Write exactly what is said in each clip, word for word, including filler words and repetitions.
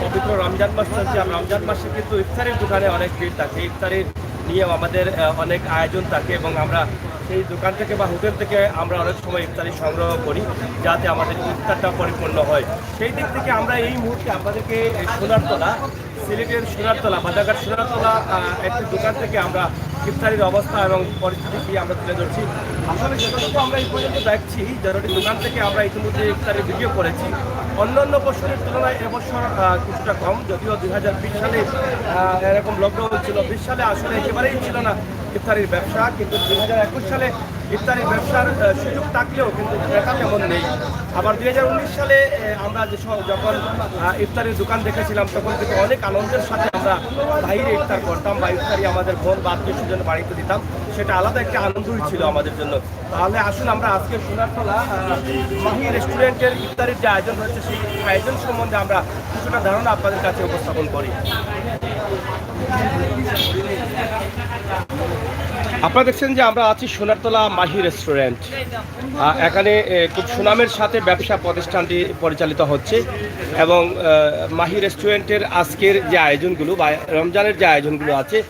পবিত্র রমজান মাস চলছে। আর রমজান মাসে কিন্তু ইফতারির দোকানে অনেক ভিড় থাকে, ইফতারির নিয়েও আমাদের আহ, অনেক আয়োজন থাকে এবং আমরা সেই দোকান থেকে বা হোটেল থেকে আমরা অনেক সময় ইফতারি সংগ্রহ করি, যাতে আমাদের ইফতারটা পরিপূর্ণ হয়। সেই দিক থেকে আমরা এই মুহূর্তে আপনাদেরকে এই সোনারতলা, সিলেটের সোনারতলা, বাজারঘাট সোনারতলা আহ, একটি দোকান থেকে আমরা ইফতারির অবস্থা এবং পরিস্থিতি কি আমরা তুলে ধরছি। আসলে যতটুকু আমরা এই পর্যন্ত দেখছি, যেটি দোকান থেকে আমরা ইতিমধ্যে ইফতারের ভিডিও করেছি, অন্যান্য বছরের তুলনায় এবছর আহ, কিছুটা কম। যদিও দুই হাজার বিশ সালে আহ, এরকম লকডাউন ছিল, বিশ সালে আসলে একেবারেই ছিল না ইফতারির ব্যবসা, কিন্তু দুই হাজার একুশ সালে ইফতারির ব্যবসার আহ, সুযোগ থাকলেও কিন্তু ক্রেতা তেমন নেই। আবার দুই হাজার উনিশ সালে আহ, আমরা যে সব যখন আহ, ইফতারির দোকান দেখেছিলাম, তখন কিন্তু অনেক আনন্দের সাথে আমরা বাইরে ইফতার করতাম বা ইফতারি আমাদের বোন বা আত্মীয় স্বজন বাড়িতে দিতাম, সেটা আলাদা একটা আনন্দই ছিল আমাদের জন্য। তাহলে আসুন আমরা আজকে সোনারতলা আহ, মাহি রেস্টুরেন্টের ইফতারির যে আয়োজন হচ্ছে, সেই আয়োজন সম্বন্ধে আমরা কিছুটা ধারণা আপনাদের কাছে উপস্থাপন করি। আপনারা দেখছেন যে আমরা আছি সোনারতলা মাহি রেস্টুরেন্ট। আহ, এখানে এ, খুব সুনামের সাথে ব্যবসা প্রতিষ্ঠানটি পরিচালিত হচ্ছে এবং আহ, মাহি রেস্টুরেন্টের আজকের যে আয়োজনগুলো বা রমজানের যে আয়োজনগুলো আছে,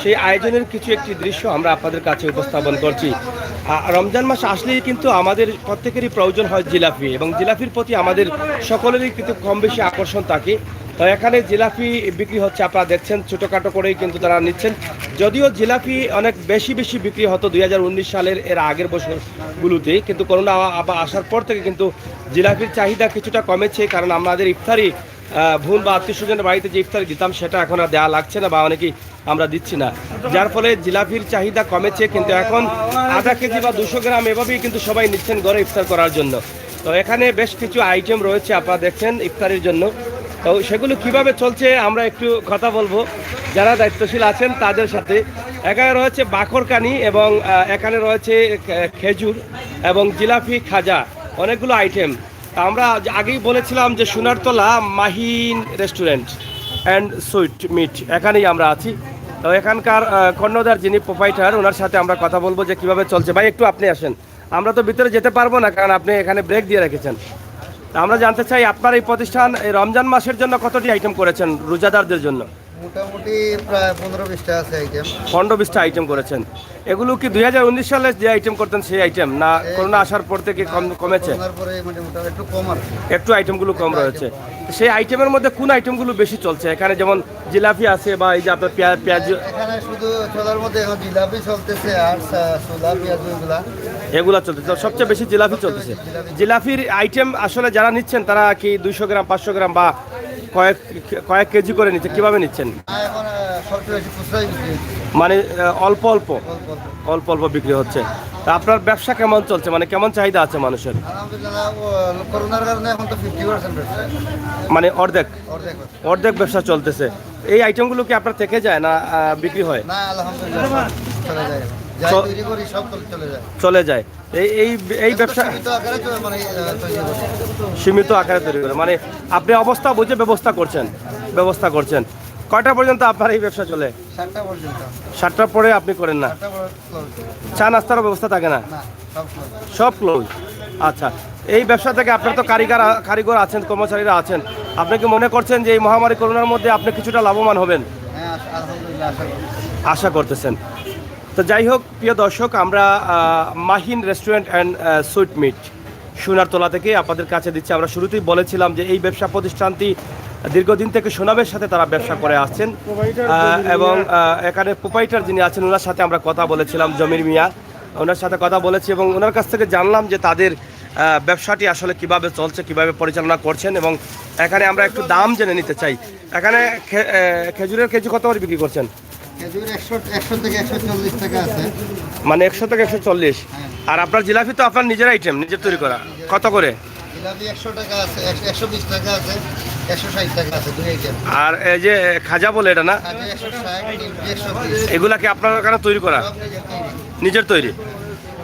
সেই আয়োজনের কিছু একটি দৃশ্য আমরা আপনাদের কাছে উপস্থাপন করছি। আহ, রমজান মাস আসলেই কিন্তু আমাদের প্রত্যেকেরই প্রয়োজন হয় জিলাপি, এবং জিলাপির প্রতি আমাদের সকলেরই কিন্তু কম বেশি আকর্ষণ থাকে। তো এখানে জিলাপি বিক্রি হচ্ছে, আপনারা দেখছেন, ছোটোখাটো করেই কিন্তু তারা নিচ্ছেন। যদিও জিলাপি অনেক বেশি বেশি বিক্রি হতো দুই হাজার উনিশ সালের এর আগের বছরগুলোতে, কিন্তু করোনা আবার আসার পর থেকে কিন্তু জিলাপির চাহিদা কিছুটা কমেছে, কারণ আমাদের ইফতারি আহ, বোন বা আত্মীয় স্বজনের বাড়িতে যে ইফতারি দিতাম, সেটা এখন আর দেওয়া লাগছে না বা অনেকেই আমরা দিচ্ছি না, যার ফলে জিলাপির চাহিদা কমেছে। কিন্তু এখন আধা কেজি বা দুশো গ্রাম এভাবেই কিন্তু সবাই নিচ্ছেন ঘরে ইফতার করার জন্য। তো এখানে বেশ কিছু আইটেম রয়েছে, আপনারা দেখছেন, ইফতারির জন্য। তো সেগুলো কিভাবে চলছে, আমরা একটু কথা বলবো যারা দায়িত্বশীল আছেন তাদের সাথে। এখানে রয়েছে বাকরকানি এবং আহ, এখানে রয়েছে আহ, খেজুর এবং জিলাপি, খাজা, অনেকগুলো আইটেম। আমরা আজ-, আগেই বলেছিলাম যে সোনারতলা Mahin restaurant and sweet meet, এখানেই আমরা আছি। তো এখানকার আহ, কর্ণধার যিনি প্রোপাইটার, ওনার সাথে আমরা কথা বলবো যে কিভাবে চলছে। ভাই, একটু আপনি আসেন, আমরা তো ভিতরে যেতে পারবো না, কারণ আপনি এখানে ব্রেক দিয়ে রেখেছেন। তা আমরা জানতে চাই, আপনার এই প্রতিষ্ঠান এই রমজান মাসের জন্য কতটি আইটেম করেছেন রোজাদারদের জন্য? মোটামুটি প্রায় পনেরো বিশটা আছে আইটেম। পনেরো বিশটা আইটেম করেছেন। এগুলো কি দুই হাজার উনিশ সালে যে আইটেম করতেন, সেই আইটেম, না এই করোনা আসার পর থেকে কম, কমেছে? করোনার পরে মানে মোটামুটি একটু কম আর কি। একটু আইটেমগুলো কম একটু রয়েছে। আইটেম কম। সেই আইটেমের মধ্যে কোন আইটেমগুলো বেশি চলছে এখানে? যেমন জিলাপি আছে, বা এই যে আপনার পেঁয়া-, পেঁয়াজ। এখানে শুধু চলার মধ্যে এখন জিলাপি চলতেছে আর সা-, ছোলা, পেঁয়াজ, ওইগুলা। এগুলা চলতেছে। তো সবচেয়ে বেশি জিলাপি সবচেয়ে চলতেছে। বেশি জিলাপি। জিলাপির আইটেম আসলে যারা নিচ্ছেন, তারা কি দুইশো গ্রাম, পাঁচশো গ্রাম বা কয়েক, কয়েক কেজি করে নিচ্ছে, কিভাবে নিচ্ছেন? না, এখন আহ, সবচেয়ে বেশি খুচরাই বিক্রি হচ্ছে। মানে আহ, অল্প অল্প? অল্প অল্প। অল্প অল্প বিক্রি হচ্ছে। তা আপনার ব্যবসা কেমন চলছে, মানে কেমন চাহিদা আছে মানুষের? আলহামদুলিল্লাহ, ও, করোনার কারণে এখন তো ফিফটি পার্সেন্ট ব্যবসা। মানে অর্ধেক? অর্ধেক ব্যবসা। অর্ধেক ব্যবসা চলতেছে। এই আইটেমগুলো কি আপনার থেকে যায় না আহ, বিক্রি হয়? না, আলহামদুলিল্লাহ, সব চলে যায়। যাই চ- তৈরি করি, সব চলে, চলে যায়। চলে যায়। এই এই এই ব্যবসা সীমিত আকারে চলে, মানে আহ, তৈরি করি। সীমিত আকারে তৈরি করে, মানে আপনি অবস্থা বুঝে ব্যবস্থা করছেন? ব্যবস্থা করছেন। কয়টা পর্যন্ত আপনার এই ব্যবসা চলে? সাতটা পর্যন্ত। সাতটার পরে আপনি করেন না? সাতটা পরে ক্লোজ। চা নাস্তারও ব্যবস্থা থাকে না? না, সব ক্লোজ। সব ক্লোজ। আচ্ছা, এই ব্যবসা থেকে আপনার তো কারিগর আ-, কারিগর আছেন, কর্মচারীরা আছেন, আপনি কি মনে করছেন যে এই মহামারী করোনার মধ্যে আপনি কিছুটা লাভবান হবেন? হ্যাঁ, আশা-, আলহামদুলিল্লাহ, আশা করি। আশা করতেছেন। তো যাই হোক, প্রিয় দর্শক, আমরা আহ, Mahin restaurant and sweet meat Sonartala থেকে আপনাদের কাছে দিচ্ছি। আমরা শুরুতেই বলেছিলাম যে এই ব্যবসা প্রতিষ্ঠানটি দীর্ঘদিন থেকে সুনামের সাথে তারা ব্যবসা করে আসছেন। আহ, এবং আহ, এখানে প্রোপাইটার যিনি আছেন, ওনার সাথে আমরা কথা বলেছিলাম, জমির মিয়া, ওনার সাথে কথা বলেছি এবং ওনার কাছ থেকে জানলাম যে তাদের আহ, ব্যবসাটি আসলে কিভাবে চলছে, কিভাবে পরিচালনা করছেন, এবং এখানে আমরা একটু দাম জেনে নিতে চাই। এখানে খে- আহ, খেজুরের কেজি কত করে বিক্রি করছেন? খেজুর একশো, একশো থেকে একশো চল্লিশ টাকা আছে। মানে একশো থেকে একশো চল্লিশ। হ্যাঁ। আর আপনার জিলাপি তো আপনার নিজের আইটেম, নিজের তৈরি করা। নিজের। কত করে? জিলাপি একশো টাকা আছে, একশো, একশো বিশ টাকা আছে, একশো ষাট টাকা আছে, দুই আইটেম। আর এই যে খাজা বলে এটা না? খাজা একশো ষাট, নিমকি একশো বিশ। এগুলা কি আপনার ওখানে তৈরি করা? সব নিজের তৈরি। নিজের তৈরি।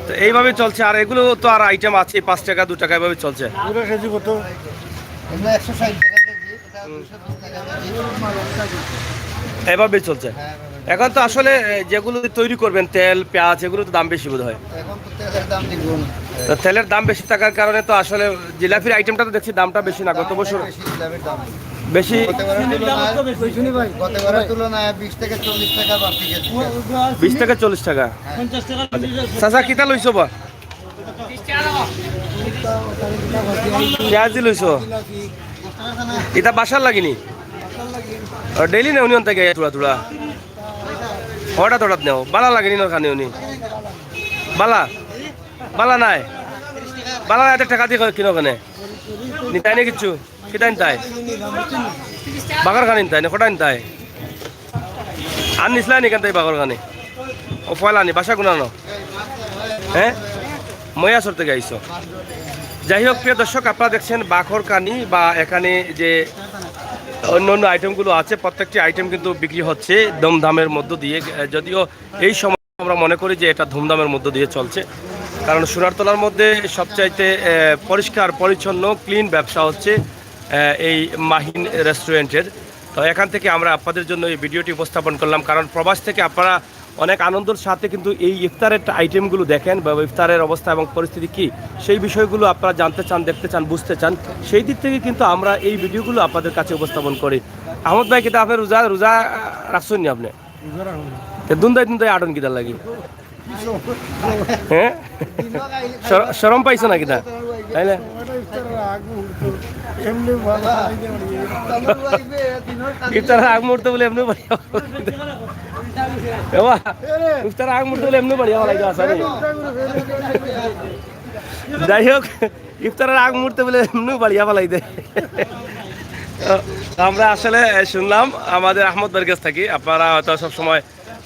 তো এইভাবে চলছে। আর এগুলো তো আর আইটেম আছে, পাঁচ টাকা, দু টাকা, এভাবে চলছে। পুরো কেজি কত? এগুলো একশো ষাট টাকা কেজি, এটা দুশো বিশ টাকা কেজি। এভাবেই চলছে। হ্যাঁ, এভাবে। এখন তো আসলে, এ, যেগুলো তৈরি করবেন, তেল, পেঁয়াজ, এগুলো তো দাম বেশি বোধ হয়। এখন তো তেলের দাম দ্বিগুণ। তো তেলের দাম বেশি থাকার কারণে তো আসলে জিলাপির আইটেমটা তো দেখছি দামটা বেশি না, গত দাম বছর। অনেক বেশি জিলাপির দাম। বেশি? গতবারের তুলনায়, গতবারের তুলনায় বিশ থেকে চল্লিশ টাকা বাড়তি কেজি। বিশ থেকে চল্লিশ টাকা। চাচা, কিতা লইছো বা? পিয়াজি লইছো? ইতা বাসার লাগি নি? আর ডেইলি নেও নি অন থাকি থুড়া থুড়া? হঠাৎ হঠাৎ নেও, বালা লাগে নি নরখানি উনি? বালা? বালা নায়? বালা নায়, এত টাকা দি কিনো কেনে? নিতায় নি কিচ্ছু? কিতা নিতায়? বাগর খানি নিতায় নি, কটা নিতায়? আর নিছলা নি কেন তাই বাগর খানি? ও ফয়লা নি, বাসা গুনা ন? হ্যাঁ? ময়াসর থেকে আইছো। যাই হোক, প্রিয় দর্শক, আপনারা দেখছেন বাখর কানি বা এখানে যে অন্য অন্য আইটেমগুলো আছে, প্রত্যেকটি আইটেম কিন্তু বিক্রি হচ্ছে ধুমধামের মধ্য দিয়ে। আহ, যদিও এই সময় আমরা মনে করি যে এটা ধুমধামের মধ্য দিয়ে চলছে, কারণ সোনারতলার মধ্যে সবচাইতে আহ, পরিষ্কার পরিচ্ছন্ন ক্লিন ব্যবসা হচ্ছে আহ, এই মাহিন রেস্টুরেন্টের। তো এখান থেকে আমরা আপনাদের জন্য এই ভিডিওটি উপস্থাপন করলাম, কারণ প্রবাস থেকে আপনারা অনেক আনন্দের সাথে কিন্তু এই ইফতারের আইটেমগুলো দেখেন বা ইফতারের অবস্থা এবং পরিস্থিতি কি, সেই বিষয়গুলো আপনারা জানতে চান, দেখতে চান, বুঝতে চান। সেই দিক থেকে কিন্তু আমরা এই ভিডিওগুলো আপনাদের কাছে উপস্থাপন করি। আহমদ ভাই, কিতা আপনি রোজা, রোজা রাখছেন নি আপনি? রোজা রাখুন। তে দুন্দাই দুন্দাই আটন কিতার লাগি? হ্যাঁ? শর-, শরম পাইছো না কিতা? তাই না? সময়টা ইফতারের আগ মুহূর্ত। এমনি ভালো লাগে না। ইফতারের আগ মুহূর্ত বলে এমনি বাড়িয়া। এ বা, ইফতারের আগ মুহূর্ত বলে এমনি বাড়িয়া ফালাই দেওয়া আছে নি? যাই হোক, ইফতারের আগ মুহূর্তে বলে এমনি বাড়িয়া ফালাই দেয়। তো আমরা আসলে শুনলাম আমাদের আহমদ ভাইয়ের কাছ থেকে, আপনারা হয়তো সবসময়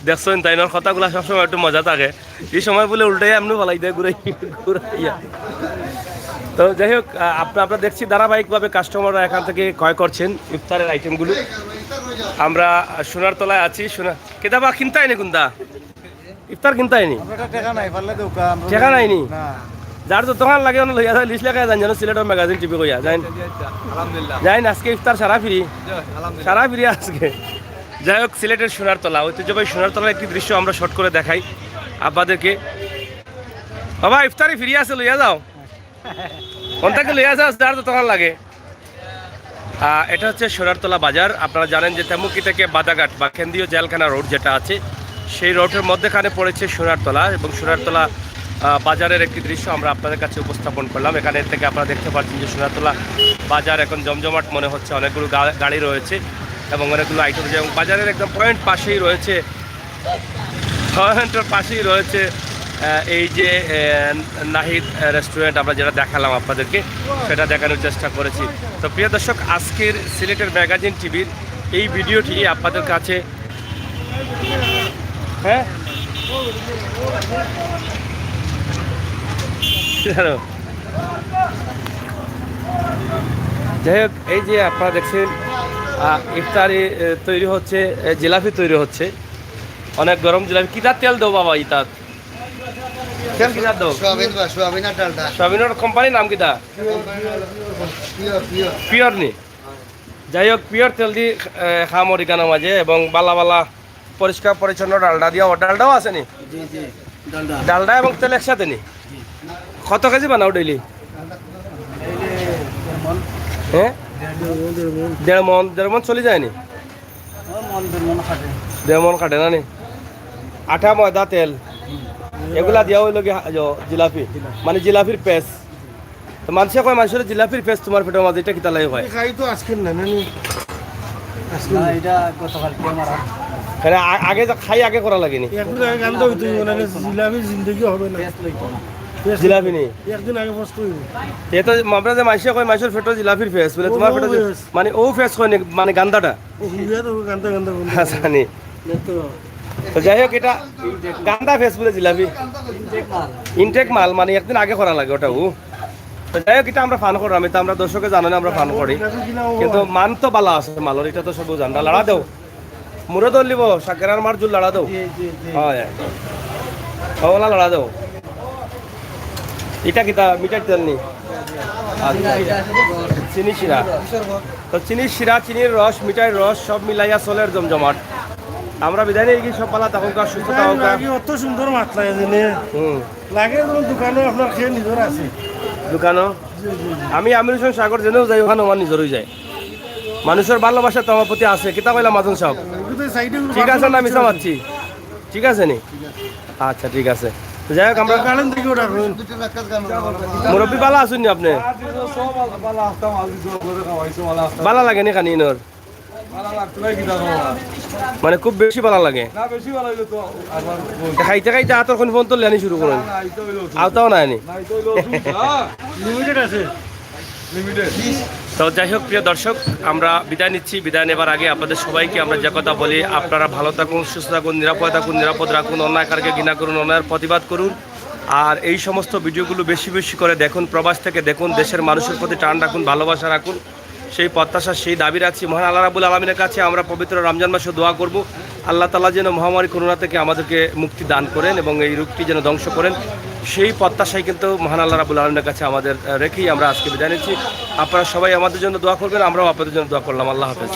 দেখছেন, তাই না? কথাগুলো সবসময় একটু মজা থাকে। এই সময় বলে উল্টাইয়া এমনি ফালাই দেয়, ঘুরাই, ঘুরাইয়া। তো যাই হোক, আহ, আপনা-, আপনারা দেখছি ধারাবাহিকভাবে কাস্টমাররা এখান থেকে ক্রয় করছেন ইফতারের আইটেমগুলো। আমরা সোনারতলায় আছি, সোনা-, কিতা বা কিনতায় নি কুন্তা? ইফতার কিনতায় নি? আমরা এটা টেকা নাই, পারলে দেউক্কা, আমরা টেকা নাই নি? না। যার যতখান লাগে, অনো লইয়া যায়, লিস্ট লেখায় যান, যেন সিলেটের ম্যাগাজিন টিভি কইয়া, যাইন। আচ্ছা, আচ্ছা, আলহামদুলিল্লাহ। যাইন, আজকে ইফতার সারা ফ্রি। জি, আলহামদুলিল্লাহ। সারা ফ্রি আজকে। যাই হোক, সিলেটের সোনারতলা, ঐতিহ্যবাহী সোনারতলার একটি দৃশ্য আমরা শর্ট করে দেখাই আপনাদেরকে। বাবা, ইফতারি ফ্রি আছে, লইয়া যাও। অন থাকি লইয়া যাও, যার যতখান লাগে। আহ, এটা হচ্ছে সোনারতলা বাজার। আপনারা জানেন যে তেমুকি থেকে বাদাঘাট বা কেন্দ্রীয় জেলখানা রোড যেটা আছে, সেই রোডের মধ্যেখানে পড়েছে সোনারতলা, এবং সোনারতলা, আহ, বাজারের একটি দৃশ্য আমরা আপনাদের কাছে উপস্থাপন করলাম। এখানে থেকে আপনারা দেখতে পাচ্ছেন যে সোনারতলা বাজার এখন জমজমাট মনে হচ্ছে, অনেকগুলো গা-, গাড়ি রয়েছে এবং অনেকগুলো আইটেম রয়েছে, এবং বাজারের একদম পয়েন্ট পাশেই রয়েছে পয়েন্টের পাশেই রয়েছে, আহ, এই যে, আহ, নাহিদ, আহ, রেস্টুরেন্ট, আমরা যেটা দেখালাম আপনাদেরকে, সেটা দেখানোর চেষ্টা করেছি। তো প্রিয় দর্শক, আজকের সিলেটের ম্যাগাজিন টিভির এই ভিডিওটি আপনাদের কাছে, হ্যাঁ, যাই হোক, এই যে আপনারা দেখছেন, আহ, ইফতারি, আহ, তৈরি হচ্ছে, আহ, জিলাপি তৈরি হচ্ছে। অনেক গরম জিলাপি। কিতা তেল দেও বাবা ইতাত? তেল কিতা দেও? সোয়াবিন বা সোয়াবিন আর ডালডা। সোয়াবিনর কোম্পানির নাম কিতা? Pure, pure. পিওর নি? যাই হোক, পিওর তেল দি, এ, খামর ইখানর মাঝে এবং বালা বালা পরিষ্কার পরিচ্ছন্ন ডালডা দিয়া। ও ডালডাও আছে নি? জি, জি, ডালডা। ডালডা এবং তেল একসাথে নি? জি। কত কেজি বানাও ডেইলি? ডেইলি দেড় মন। হ্যাঁ? দেড় মন, দেড় মন। দেড় মন, দেড় মন চলি যায় নি? ও মন, দেড় মন খাটে। দেড় মন খাটে না নি? আটা, ময়দা, তেল, এগুলা দিয়া অইলো গি হা-, ইয়ো, জিলাপি। জিলাপি। মানে জিলাপির পেস্ট। তো মানষে কয়, মানষরে জিলাপির পেস্ট তুমার পেটর মাঝে, ইটা কিতার লাগি কয়? আমি খাই তো আজকের না, না, না। আজকের না, না। এটা গতকালকে আমার আ- আগে যা খাই, আগে করা লাগে নি? একদিন আগে গান্দা অইতো অইবো না, না, জিলাপির জিন্দেগি হবে না। পেস্ট লইতো না। পেস্ট জিলাপি নি? একদিন আগে পেস্ট অইবো। এ তো আমরা যে মানষে কয়, মানষর পেটর জিলাপির পেস্ট, বলে ও, তুমার ও, পেটর জি-, পেস্ট। মানে ও পেস্ট কয় নি, মানে গান্দাটা? ও, হুইয়া তো গান্দা, গান্দা, গান্দা। আচ্ছা, নি। তো যাই হোক, এটা গান্দা পেস্ট বলে জিলাপি। ইনটেক মাল, মানে একদিন আগে করা লাগে ওটা, ও। তো যাই হোক, এটা আমরা পান করলাম, এটা আমরা দর্শকে জানো না, আমরা পান করি। কিন্তু মান তো বালা আছে মালর, এটা তো সব জানরা। লাড়া দেও। মুরো দলিব, সাকেরার মার জুল লাড়া দেও। জি, জি, জি। হয়। ওলা লাড়া দেও। ইটা কিতা? মিঠার তেল নি? আচ্ছা, আচ্ছা। চিনি শিরা। তো চিনি শিরা, চিনির রস, মিঠাইর রস সব মিলাইয়া চলের জমজমাট। আমরা বিদায় নেই, কি সব বালা থাকুক, আর সুস্থ থাকুক। লাগে, অত সুন্দর মাত লাগে যে নে। হুম। লাগে যেন দোকানো আপনার খেয়ে নিজর আছে। দোকানো? জি, জি, জি। আমি আমির হোসেন সাগর যেনেও যাই, ওখানে আমার নিজরই যায়। মানুষের ভালোবাসা তো আমার প্রতি আছে, কিতা কইলা মাজন সাহেব? ঠিক আছে না, মিছা মাতছি? ঠিক আছে নি? আচ্ছা, ঠিক আছে। তো যাই হোক, আমরা মুরব্বী, ভালা আছইন নি আপনে? ভালা লাগে নি খানি ইনোর? মানে, খুব বেশি ভালা লাগে? খাইতে খাইতে আতর কোন ফোন তুললে আনি শুরু করইন? আওতাও নাই আনি। তো যাই হোক, প্রিয় দর্শক, আমরা বিদায় নিচ্ছি। বিদায় নেবার আগে আপনাদের সবাইকে আমরা যে কথা বলি, আপনারা ভালো থাকুন, সুস্থ থাকুন, নিরাপদে থাকুন, নিরাপদ রাখুন, অন্যায়কারীকে ঘৃণা করুন, অন্যায়ের প্রতিবাদ করুন। আর এই সমস্ত ভিডিওগুলো বেশি বেশি করে দেখুন, প্রবাস থেকে দেখুন, দেশের মানুষের প্রতি টান রাখুন, ভালোবাসা রাখুন। সেই প্রত্যাশা, সেই দাবি রাখছি। মহান আল্লাহ রাব্বুল আলামিনের কাছে আমরা পবিত্র রমজান মাসে দোয়া করব, আল্লাহ তাআলা যেন মহামারী করোনা থেকে আমাদেরকে মুক্তি দান করেন এবং এই রোগটি যেন ধ্বংস করেন। সেই প্রত্যাশাই কিন্তু মহান আল্লাহ রাব্বুল আলামিনের কাছে আমাদের, আহ, রেখেই আমরা আজকে বিদায় নিচ্ছি। আপনারা সবাই আমাদের জন্য দোয়া করবেন, আমরাও আপনাদের জন্য দোয়া করলাম। আল্লাহ হাফেজ।